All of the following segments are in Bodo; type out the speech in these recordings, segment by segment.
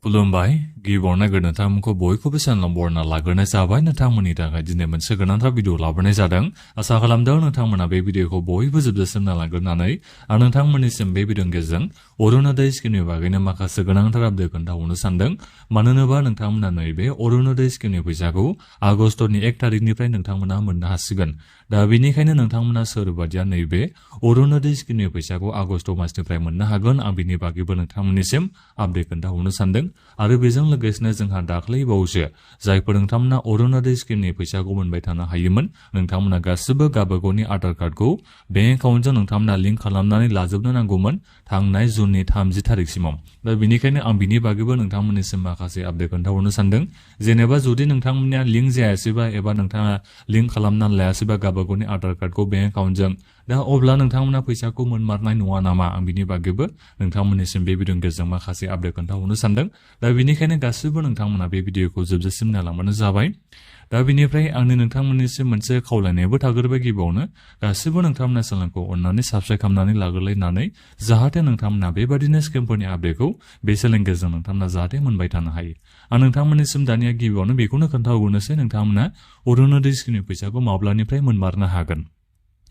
खुलुमबाय गिबियावनो नोंथांमोनखौ बयखौबो चेनेलाव बरायना लाग्रोनाय जाबाय नोंथांमोननि थाखाय दिनै मोनसे गोनांथार भिडिअ लाबोनाय जादों आसा खालामदों नोंथांमोना बे भिडिअखौ बयबो जोबजासिम नायलांग्रोनानै आरो नोंथांमोननिसिम बे भिडिअनि गेजेरजों अरुणोदय स्किमनि बागैनो माखासे गोनांथार आपडेट खोन्थाहरनो सानदों मानो होनोबा नोंथांमोना नैबे अरुणोदय स्किमनि फैसाखौ आगष्टनि 1 तारिखनिफ्राय नोंथांमोना मोननो हासिगोन दा बेनिखायनो नोंथांमोना सोरबादिया नैबे अरुणोदय स्किमनि फैसाखौ आगष्ट मासनिफ्राय मोननो हागोन आं बिनि बागैबो नोंथांमोननिसिम आपडेट खोन्थाहरनो सानदों आरो बेजों लोगोसेनो जोंहा दाख्लै बावैसो जायफोर नोंथांमोना अरुणोदय स्किमनि फैसाखौ मोनबाय थानो हायोमोन नोंथांमोना गासिबो गावबागावनि आधार कार्डखौ बेंक एकाउन्टजों नोंथांमोना लिंक खालामनानै लाजोबनो नांगौमोन थांनाय जुननि 30 तारिखसिमाव दा बेनिखायनो आं बिनि बागैबो नोंथांमोननिसिम माखासे आपडेट खोन्थाहरनो सानदों जेनेबा जुदि नोंथांमोननिया लिंक जायासैबा एबा नोंथाङा लिंक खालामनानै लायासैबा गावबागावनि आधार कार्डखौ बेंक एकाउन्टजों दा अब्ला नोंथांमोना फैसाखौ मोनमारनाय नङा नामा आं बिनि बागैबो नोंथांमोननिसिम बे भिडिअनि गेजेरजों माखासे आपडेट खोन्थाहरनो सानदों दा बेनिखायनो गासिबो नोंथांमोना बे भिडिअखौ जोबजासिम नायलांबानो जाबाय दा बेनिफ्राय आंनि नोंथांमोननिसिम मोनसे खावलायनायबो थाग्रोबाय गिबियावनो गासिबो नोंथांमोना चेनेलखौ अननानै साबस्क्राइब खालामनानै लाग्रोलायनानै जाहाथे नोंथांमोना बेबादिनो स्किमफोरनि आपडेटखौ बे चेनेलनि गेजेरजों नोंथांमोना जाहाथे मोनबाय थानो हायो आं नोंथांमोननिसिम दानिया गिबियावनो बेखौनो खोन्थाहरनोसै नोंथांमोना अरुणोदय स्किमनि फैसाखौ माब्लानिफ्राय मोनमारनो हागोन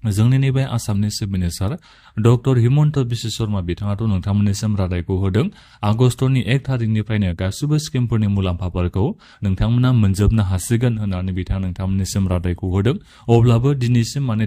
जोंनि नैबे आसामनि chief minister doctor Himanta Biswa Sarma बिथाङाथ' नोंथांमोननिसिम रादायखौ होदों आगष्टनि 1 तारिखनिफ्रायनो गासिबो स्किमफोरनि मुलाम्फाफोरखौ नोंथांमोना मोनजोबनो हासिगोन होननानै बिथाङा नोंथांमोननिसिम रादायखौ होदों अब्लाबो दिनैसिम माने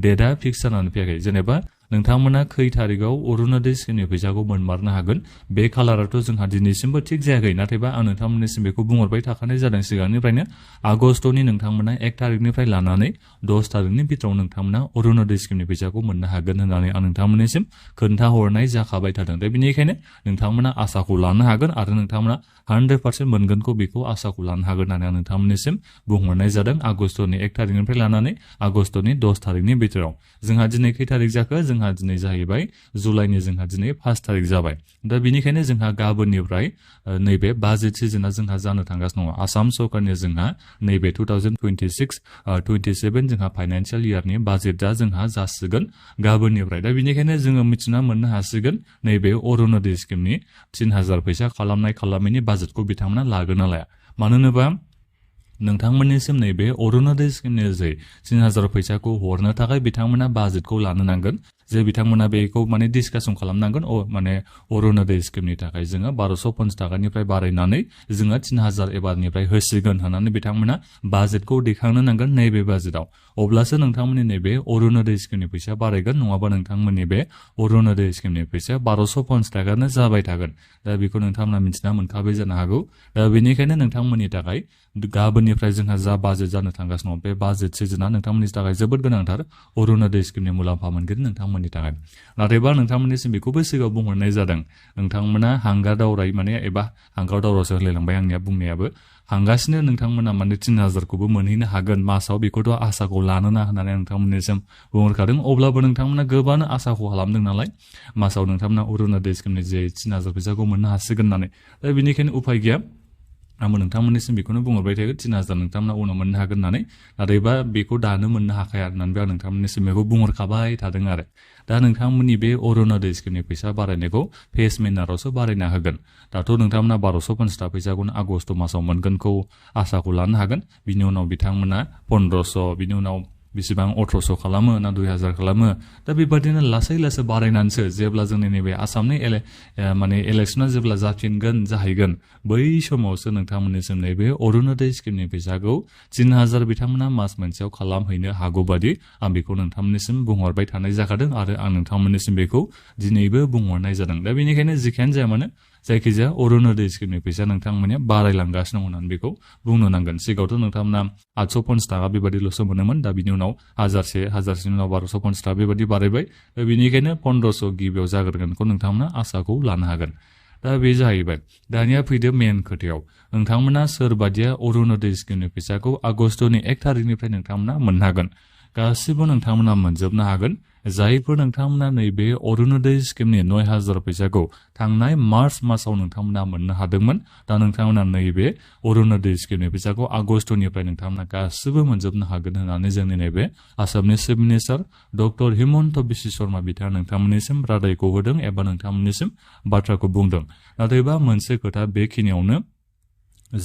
डेटआ फिक्स जानानै फैयाखै जेनेबा नोंथांमोना खै तारिखआव अरुणोदय स्किमनि फैसाखौ मोनमारनो हागोन बे खालाराथ' जोंहा दिनैसिमबो थिग जायाखै नाथायबा आं नोंथांमोननिसिम बेखौ बुंहरबाय थाखानाय जादों सिगांनिफ्रायनो आगष्टनि नोंथांमोना 1 तारिखनिफ्राय लानानै 10 तारिखनि भितराव नोंथांमोना अरुणोदय स्किमनि फैसाखौ मोननो हागोन होननानै आं नोंथांमोननिसिम खोन्थाहरनाय जाखाबाय थादों दा बेनिखायनो नोंथांमोना आसाखौ लानो हागोन आरो नोंथांमोना 100% मोनगोनखौ बेखौ आसाखौ लानो हागोन होननानै आं नोंथांमोननिसिम बुंहरनाय जादों आगष्टनि 1 तारिखनिफ्राय लानानै आगष्टनि 10 तारिखनि भितराव जोंहा दिनै खै तारिख जाखो जोंहा दिनै जाहैबाय जुलाइनि जोंहा दिनै 5 तारिख जाबाय दा बेनिखायनो जोंहा गाबोननिफ्राय नैबे बाजेट सिजोना जोंहा जानो थांगासिनो दङ आसाम सरकारनि जोंहा नैबे 2026-27 जोंहा फाइनान्सियेल इयारनि बाजेटआ जोंहा जासिगोन गाबोननिफ्राय दा बेनिखायनो जोङो मिथिना मोननो हासिगोन नैबे अरुणोदय स्किमनि 3000 फैसा खालामनायनि बाजेटखौ बिथांमोना लागोन ना लाया मानो होनोबा नोंथांमोननिसिम नैबे अरुणोदय स्किमनि जे 3000 फैसाखौ हरनो थाखाय बिथांमोना बाजेटखौ लानो नांगोन जे बिथांमोना बेखौ माने डिसकासन खालामनांगोन माने अरुणोदय स्किमनि थाखाय जोङो 1250 टाकानिफ्राय बारायनानै जोङो 3000 एबारनिफ्राय होसिगोन होननानै बिथांमोना बाजेटखौ दैखांनो नांगोन नैबे बाजेटआव अब्लासो नोंथांमोननि नैबे अरुणोदय स्किमनि फैसा बारायगोन नङाबा नोंथांमोननि बे अरुणोदय स्किमनि फैसाया 1250 टाकानो जाबाय थागोन दा बेखौ नोंथांमोना मिथिना मोनखाबाय जानो हागौ दा बेनिखायनो नोंथांमोननि थाखाय गाबोननिफ्राय जोंहा जा बाजेट जानो थांगासिनो दं बे बाजेट सिजोना नोंथांमोननि थाखाय जोबोद गोनांथार अरुणोदय स्किमनि मुलाम्फा मोनगोन नोंथांमोननि थाखाय नाथायबा नोंथांमोननिसिम बेखौबो सिगाङाव बुंहरनाय जादों नोंथांमोना हांगार दावराय माने एबा हांगार दावरावसो होलायलांबाय आंनिया बुंनायाबो हांगासिनो नोंथांमोना माने 3000खौबो मोनहैनो हागोन मासाव बेखौथ' आसाखौ लानो ना होननानै नोंथांमोननिसिम बुंहरखादों अब्लाबो नोंथांमोना गोबां आसाखौ खालामदों नालाय मासाव नोंथांमोना अरुणोदय स्किमनि जे 3000 फैसाखौ मोननो हासिगोन होननानै दा बेनिखायनो उफाय गैया आंबो नोंथांमोननिसिम बेखौनो बुंहरबाय थायो 3000 नोंथांमोना उनाव मोननो हागोन होननानै नाथायबा बेखौ दानो मोननो हाखाया होननानै आं नोंथांमोननिसिम बेखौ बुंहरखाबाय थादों आरो दा नोंथांमोननि बे अरुणोदय स्किमनि फैसा बारायनायखौ फेस मेनारावसो बारायना होगोन दाथ' नोंथांमोना 1250 फैसाखौनो आगष्ट मासाव मोनगोनखौ आसाखौ लानो हागोन बिनि उनाव बिथांमोना 1500 बिनि उनाव बेसेबां 1800 खालामो ना 2000 खालामो दा बेबादिनो लासै लासै बारायनानैसो जेब्ला जोंनि नैबे आसामनि माने इलेक्सना जेब्ला जाहैगोन बै समावसो नोंथांमोननिसिम नैबे अरुणोदय स्किमनि फैसाखौ 3000 बिथांमोना मास मोनसेयाव खालामहैनो हागौ बादि आं बेखौ नोंथांमोननिसिम बुंहरबाय थानाय जाखादों आरो आं नोंथांमोननिसिम बेखौ दिनैबो बुंहरनाय जादों दा बेनिखायनो जिखियानो जाया मानो जायखिजाया अरुणोदय स्किमनि फैसा नोंथांमोननिया बारायलांगासिनो दं होननानै बेखौ बुंनो नांगोन सिगाङावथ' नोंथांमोना 850 टाका बेबादिल'सो मोनोमोन दा बिनि उनाव 1000 उनाव 1250 टाका बेबादि बारायबाय दा बेनिखायनो 1500 गिबियाव जाग्रोगोनखौ नोंथांमोना आसाखौ लानो हागोन दा बे जाहैबाय दानिया फैदो मेन खोथायाव नोंथांमोना सोरबादिया अरुणोदय स्किमनि फैसाखौ आगष्टनि 1 तारिखनिफ्राय नोंथांमोना मोननो हागोन गासिबो नोंथांमोना मोनजोबनो हागोन जायफोर नोंथांमोना नैबे अरुणोदय स्किमनि 9000 फैसाखौ थांनाय मार्च मासाव नोंथांमोना मोननो हादोंमोन दा नोंथांमोना नैबे अरुणोदय स्किमनि फैसाखौ आगस्टनिफ्राय नोंथांमोना गासिबो मोनजोबनो हागोन होननानै जोंनि नैबे आसामनि chief minister doctor Himanta Biswa Sarma बिथाङा नोंथांमोननिसिम रादायखौ होदों एबा नोंथांमोननिसिम बाथ्राखौ बुंदों नाथायबा मोनसे खोथा बेखिनियावनो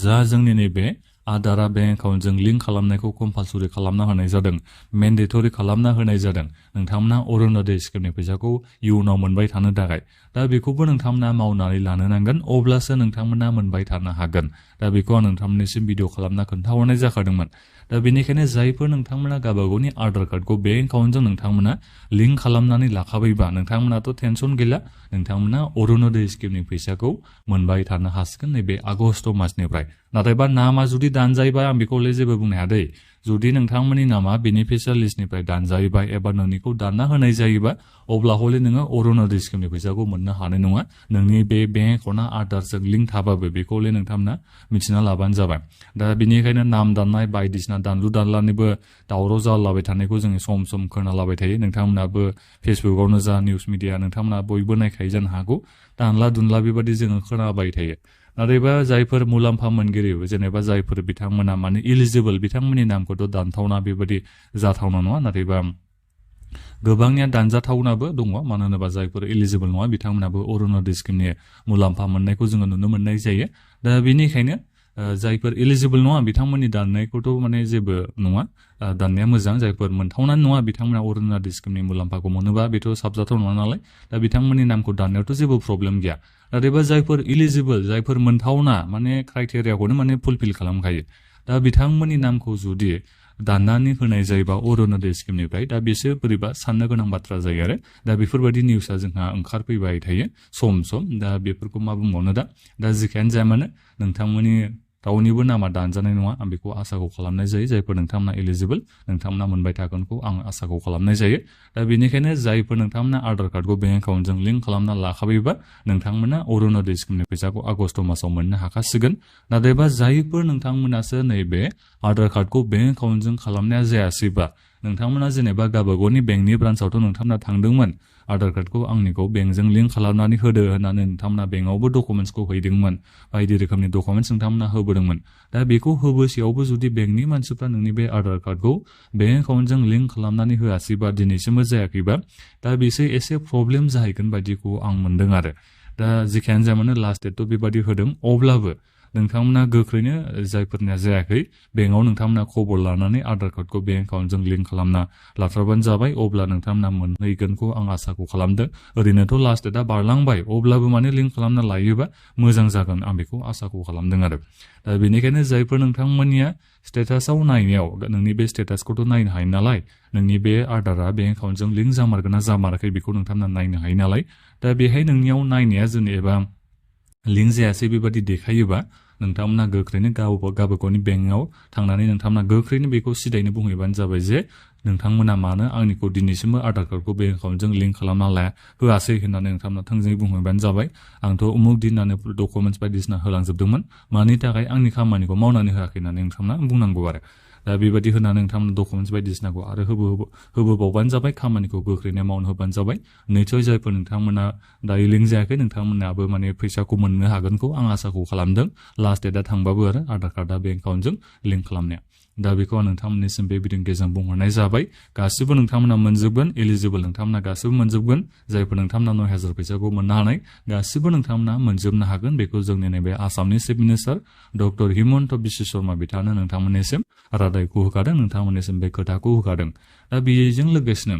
जा जोंनि नैबे आधारा बेंक एकाउन्टजों लिंक खालामनायखौ कम्पालसरि खालामना होनाय जादों मेन्डेटरि खालामना होनाय जादों नोंथांमोना अरुणोदय स्किमनि फैसाखौ इयुनाव मोनबाय थानो थाखाय दा बेखौबो नोंथांमोना मावनानै लानो नांगोन अब्लासो नोंथांमोना मोनबाय थानो हागोन दा बेखौ आं नोंथांमोननिसिम भिडिअ खालामना खोन्थाहरनाय जाखादोंमोन दा बेनिखायनो जायफोर नोंथांमोना गावबागावनि आधार कार्डखौ बेंक एकाउन्टजों नोंथांमोना लिंक खालामनानै लाखाबायबा नोंथांमोनाथ' टेनसन गैला नोंथांमोना अरुणोदय स्किमनि फैसाखौ मोनबाय थानो हासिगोन नैबे आगस्ट मासनिफ्राय नाथायबा नामा जुदि दानजायोबा आं बेखौले जेबो बुंनो हाया दै जुदि नोंथांमोननि नामा बेनिफिसियार लिस्टनिफ्राय दानजायोबा एबा नोंनिखौ दानना होनाय जायोबा अब्ला हले नोङो अरुणोदय स्किमनि फैसाखौ मोननो हानाय नङा नोंनि बे बेंक एकाउन्टआ आधारजों लिंक थाबाबो बेखौले नोंथांमोना मिथिना लाबानो जाबाय दा बेनिखायनो नाम दाननाय बायदिसिना दानलु दानलानिबो दावराव जालाबाय थानायखौ जोङो सम सम खोनालाबाय थायो नोंथांमोनाबो फेसबुकआवनो जा निउस मिडिया नोंथांमोना बयबो नायखायो जानो हागौ दानला दुनला बेबायदि जोङो खोनाबाय थायो नाथायबा जायफोर मुलाम्फा मोनगिरि जेनेबा जायफोर बिथांमोना माने इलिजिबल बिथांमोननि नामखौथ' दानथावना बेबायदि जाथावना नङा नाथायबा गोबांनिया दानजाथावनाबो दङ मानो होनोबा जायफोर इलिजिबल नङा बिथांमोनाबो अरुणोदय स्किमनि मुलाम्फा मोननायखौ जोङो नुनो मोननाय जायो दा बेनिखायनो जायफोर इलिजिबल नङा बिथांमोननि दाननायखौथ' माने जेबो नङा दाननाया मोजां जायफोर मोनथावना नङा बिथांमोना अरुणोदय स्किमनि मुलाम्फाखौ मोनोबा बेथ' साबजाथाव नङा नालाय दा बिथांमोननि नामखौ दाननायावथ' जेबो प्रब्लेम गैया नाथायबा जायफोर इलिजिबल जायफोर मोनथावना माने क्राइटेरियाखौनो माने फुलफिल खालामखायो दा बिथांमोननि नामखौ जुदि दाननानै होनाय जायोबा अरुणोदय स्किमनिफ्राय दा बिसोर बोरैबा साननो गोनां बाथ्रा जायो आरो दा बेफोरबायदि निउसआ जोंहा ओंखारफैबाय थायो सम सम दा बेफोरखौ मा बुंबावनो दा जेखियानो जाया मानो नोंथांमोननि रावनिबो नामा दानजानाय नङा आं बेखौ आसाखौ खालामनाय जायो जायफोर नोंथांमोना इलिजिबल नोंथांमोना मोनबाय थागोनखौ आं आसाखौ खालामनाय जायो दा बेनिखायनो जायफोर नोंथांमोना आधार कार्डखौ बेंक एकाउन्टजों लिंक खालामना लाखाबायबा नोंथांमोना अरुणोदय स्किमनि फैसाखौ आगस्ट मासाव मोननो हाखासिगोन नाथायबा जायफोर नोंथांमोनासो नैबे आधार कार्डखौ बेंक एकाउन्टजों खालामनाया जायासैबा नोंथांमोना जेनेबा गावबागावनि बेंकनि ब्रान्सआवथ' नोंथांमोना थांदोंमोन आधार कार्डखौ आंनिखौ बेंकजों लिंक खालामनानै होदो होननानै नोंथांमोना बेंकआवबो डकुमेन्ट्सखौ हैदोंमोन बायदि रोखोमनि डकुमेन्ट्स नोंथांमोना होबोदोंमोन दा बेखौ होबोसेयावबो जुदि बेंकनि मानसिफ्रा नोंनि बे आधार कार्डखौ बेंक एकाउन्टजों लिंक खालामनानै होआसैबा दिनैसिमबो जायाखैबा दा बिसोर एसे प्रब्लेम जाहैगोन बायदिखौ आं मोनदों आरो दा जेखियानो जाया मानो लास्ट डेटथ' बेबायदि होदों अब्लाबो नोंथांमोना गोख्रैनो जायफोरनिया जायाखै बेंकआव नोंथांमोना खबर लानानै आधार कार्डखौ बेंक एकाउन्टजों लिंक खालामना लाथारबानो जाबाय अब्ला नोंथांमोना मोनहैगोनखौ आं आसाखौ खालामदों ओरैनोथ' लास्ट डेटआ बारलांबाय अब्लाबो माने लिंक खालामना लायोबा मोजां जागोन आं बेखौ आसाखौ खालामदों आरो दा बेनिखायनो जायफोर नोंथांमोननिया स्टेटासाव नायनायाव नोंनि बे स्टेटासखौथ' नायनो हायो नालाय नोंनि बे आधारा बेंक एकाउन्टजों लिंक जामारगोन ना जामाराखै बेखौ नोंथांमोना नायनो हायो नालाय दा बेहाय नोंनियाव नायनाया जेनेबा लिंक जायासै बेबायदि देखायोबा नोंथांमोना गोख्रैनो गावबागावनि बेंकआव थांनानै नोंथांमोना गोख्रैनो बेखौ सिदायैनो बुंहैबानो जाबाय जे नोंथांमोना मानो आंनिखौ दिनैसिमबो आधार कार्डखौ बेंक एकाउन्टजों लिंक खालामना होआसै होननानै नोंथांमोना थोंजोङै बुंहैबानो जाबाय आंथ' उमुक दिननानै डकुमेन्ट्स बायदिसिना होलांजोबदोंमोन मानि थाखाय आंनि खामानिखौ मावनानै होआखै होननानै नोंथांमोना बुंनांगौ आरो दा बेबायदि होनानै नोंथांमोना डकुमेन्ट्स बायदिसिनाखौ आरो होबोबावबानो जाबाय खामानिखौ गोख्रैनो मावनो होबानो जाबाय निसय जायफोर नोंथांमोना दायो लिंक जायाखै नोंथांमोनाबो माने फैसाखौ मोननो हागोनखौ आं आसाखौ खालामदों लास्ट डेटआ थांबाबो आरो आधार कार्डआ बेंक एकाउन्टजों लिंक खालामनाया दा बेखौ आं नोंथांमोननिसिम बे भिडिअनि गेजेरजों बुंहरनाय जाबाय गासिबो नोंथांमोना मोनजोबगोन इलिजिबल नोंथांमोना गासिबो मोनजोबगोन जायफोर नोंथांमोना 9000 फैसाखौ मोननो हानाय गासिबो नोंथांमोना मोनजोबनो हागोन बेखौ जोंनि नैबे आसामनि chief minister doctor Himanta Biswa Sharma बिथाङानो नोंथांमोननिसिम रादायखौ होखादों नोंथांमोननिसिम बे खोथाखौ होखादों दा बेजों लोगोसेनो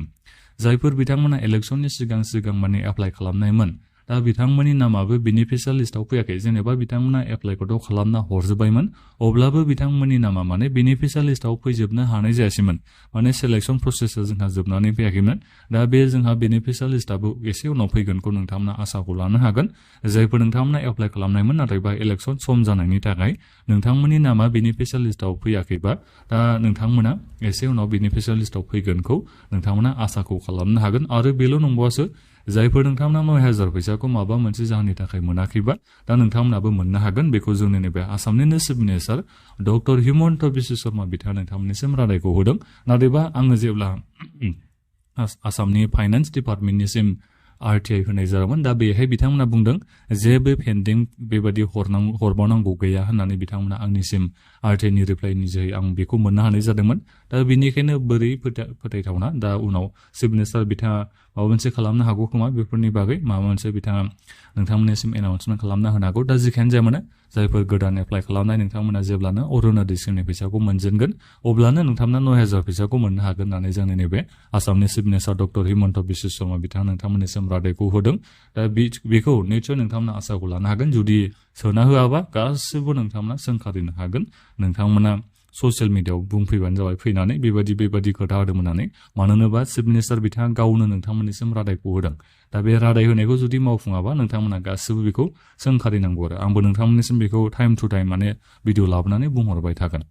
जायफोर बिथांमोना इलेक्सननि सिगां माने एप्लाइ खालामनायमोन दा बिथांमोननि नामाबो बेनिफिसियार लिस्टआव फैयाखै जेनेबा बिथांमोना एप्लाइखौथ' खालामना हरजोब्बायमोन अब्लाबो बिथांमोननि नामा माने बेनिफिसियार लिस्टआव फैजोबनो हानाय जायासैमोन माने सिलेक्सन प्रसेसआ जोंहा जोबनानै फैयाखैमोन दा बे जोंहा बेनिफिसियार लिस्टआबो एसे उनाव फैगोनखौ नोंथांमोना आसाखौ लानो हागोन जायफोर नोंथांमोना एप्लाइ खालामनायमोन नाथायबा इलेक्सन सम जानायनि थाखाय नोंथांमोननि नामा बेनिफिसियार लिस्टआव फैयाखैबा दा नोंथांमोना एसे उनाव बेनिफिसियार लिस्टआव फैगोनखौ नोंथांमोना आसाखौ खालामनो हागोन आरो बेल' नंबावासो जायफोर नोंथांमोना 9000 फैसाखौ माबा मोनसे जाहोननि थाखाय मोनाखैबा दा नोंथांमोनाबो मोननो हागोन बेखौ जोंनि नैबे आसामनिनो chief minister doctor Himanta Biswa Sarma बिथाङा नोंथांमोननिसिम रादायखौ होदों नाथायबा आङो जेब्ला आसामनि फाइनान्स डिपार्टमेन्टनिसिम RTI होनाय जादोंमोन दा बेहाय बिथांमोना बुंदों जेबो पेन्डिं बेबायदि हरबावनांगौ गैया होननानै बिथांमोना आंनिसिम RTI नि रिप्लाइनि जोहै आं बेखौ मोननो हानाय जादोंमोन दा बेनिखायनो बोरै फोथायथावना दा उनाव चिफ मिनिस्टार बिथाङा माबा मोनसे खालामनो हागौ खोमा बेफोरनि बागै माबा मोनसे बिथाङा नोंथांमोननिसिम एनाउन्समेन्ट खालामना होनो हागौ दा जिखियानो जाया मानो जायफोर गोदान एप्लाइ खालामनाय नोंथांमोना जेब्लानो अरुणोदय स्किमनि फैसाखौ मोनजेनगोन अब्लानो नोंथांमोना 9000 फैसाखौ मोननो हागोन होननानै जोंनि नैबे आसामनि chief minister doctor Himanta Biswa Sarma बिथाङा नोंथांमोननिसिम रादायखौ होदों दा बेखौ निसय नोंथांमोना आसाखौ लानो हागोन जुदि सोना होआबा गासिबो नोंथांमोना सोंखारिनो हागोन नोंथांमोना ससियेल मिडियायाव बुंफैबानो जाबाय फैनानै बेबायदि खोथा होदों होननानै मानो होनोबा चिफ मिनिस्टार बिथाङा गावनो नोंथांमोननिसिम रादायखौ होदों दा बे रादाय होनायखौ जुदि मावफुङाबा नोंथांमोना गासिबो बेखौ सोंखारिनांगौ आरो आंबो नोंथांमोननिसिम बेखौ टाइम टु टाइम माने भिडिअ लाबोनानै बुंहरबाय थागोन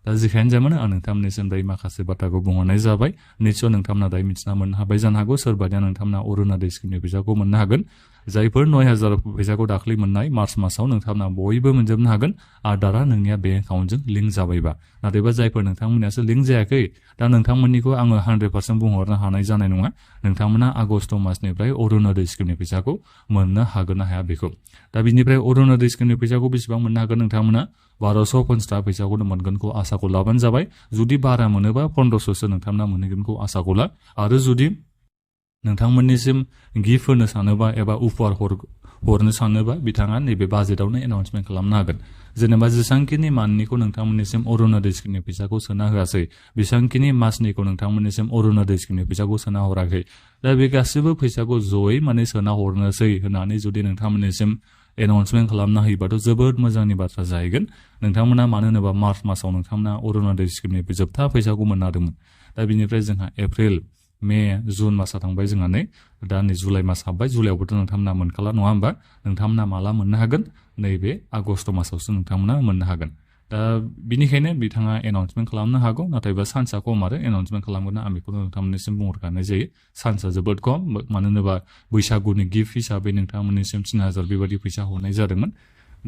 दा जिखायानो जाया मानो आं नोंथांमोननिसिम दायो माखासे बाथ्राखौ बुंहरनाय जाबाय निसय नोंथांमोना दायो मिथिना मोननो हाबाय जानो हागौ सोरबादिया नोंथांमोना अरुणोदय स्किमनि फैसाखौ मोननो हागोन जायफोर 9000 फैसाखौ दाख्लै मोननाय मार्च मासाव नोंथांमोना बयबो मोनजोबनो हागोन आदारा नोंनिया बेंक एकाउन्टजों लिंक जाबायबा नाथायबा जायफोर नोंथांमोननियासो लिंक जायाखै दा नोंथांमोननिखौ आङो 100% बुंहरनो हानाय जानाय नङा नोंथांमोना आगस्ट मासनिफ्राय अरुणोदय स्किमनि फैसाखौ मोननो हागोन ना हाया बेखौ दा बिनिफ्राय अरुणोदय स्किमनि फैसाखौ बेसेबां मोननो हागोन नोंथांमोना 1250 फैसाखौनो मोनगोनखौ आसाखौ लाबानो जाबाय जुदि बारा मोनोबा 1500सो नोंथांमोना मोनहैगोनखौ आसाखौ ला आरो जुदि नोंथांमोननिसिम गिफ्ट होनो सानोबा एबा उपहार हरनो सानोबा बिथाङा नैबे बाजेटावनो एनाउन्समेन्ट खालामनो हागोन जेनेबा जेसांखिनि माननिखौ नोंथांमोननिसिम अरुणोदय स्किमनि फैसाखौ सोना होआसै बेसांखिनि मासनिखौ नोंथांमोननिसिम अरुणोदय स्किमनि फैसाखौ सोना हराखै दा बे गासिबो फैसाखौ जयै माने सोना हरनोसै होननानै जुदि नोंथांमोननिसिम एनाउन्समेन्ट खालामना होयोबाथ' जोबोद मोजांनि बाथ्रा जाहैगोन नोंथांमोना मानो होनोबा मार्च मासाव नोंथांमोना अरुणोदय स्किमनि जोबथा फैसाखौ मोननो हादोंमोन दा बिनिफ्राय जोंहा एप्रिल मे जुन मासा थांबाय जोंहा नै दा नै जुलाइ मास हाबबाय जुलाइआवबोथ' नोंथांमोना मोनखाला नङा होमबा नोंथांमोना माला मोननो हागोन नैबे आगस्ट मासावसो नोंथांमोना मोननो हागोन दा बिनिखायनो बिथाङा एनाउन्समेन्ट खालामनो हागौ नाथायबा सान्सआ खम आरो एनाउन्समेन्ट खालामगोन आं बेखौनो नोंथांमोननिसिम बुंहरखानाय जायो सान्सआ जोबोद खम मानो होनोबा बैसागुनि गिफ्ट हिसाबै नोंथांमोननिसिम 3000 बेबायदि फैसा हरनाय जादोंमोन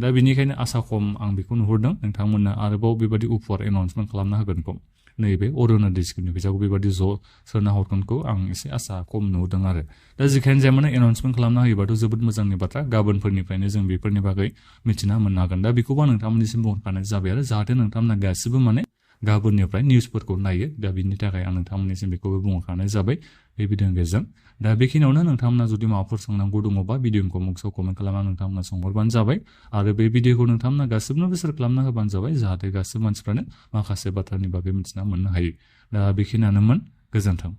दा बिनिखायनो आसा खम आं बेखौ नुहुरदों नोंथांमोननो आरोबाव बेबायदि उपहार एनाउन्समेन्ट खालामना होगोनखौ नैबे अरुणोदय स्किमनि फैसाखौ बेबायदि ज' सोना हरगोनखौ आं एसे आसा खम नुहुरदों आरो दा जिखायानो जाया मानो एनाउन्समेन्ट खालामना होयोबाथ' जोबोद मोजांनि बाथ्रा गाबोनफोरनिफ्रायनो जों बेफोरनि बागै मिथिना मोननो हागोन दा बेखौबो आं नोंथांमोननिसिम बुंहरखानाय जाबाय आरो जाहाथे नोंथांमोना गासिबो माने गाबोननिफ्राय निउसफोरखौ नायो दा बिनि थाखाय आं नोंथांमोननिसिम बेखौबो बुंहरखानाय जाबाय बे भिडिअनि गेजेरजों दा बेखिनियावनो नोंथांमोना जुदि माबाफोर सोंनांगौ दङबा भिडिअखौ मुक्सआव कमेन्ट खालामना नोंथांमोना सोंहरबानो जाबाय आरो बे भिडिअखौ नोंथांमोना गासिबोनोबो शेयार खालामना होबानो जाबाय जाहाथे गासिबो मानसिफ्रानो माखासे बाथ्रानि बागै मिथिना मोननो हायो दा बेखिनियानोमोन गोजोन्थों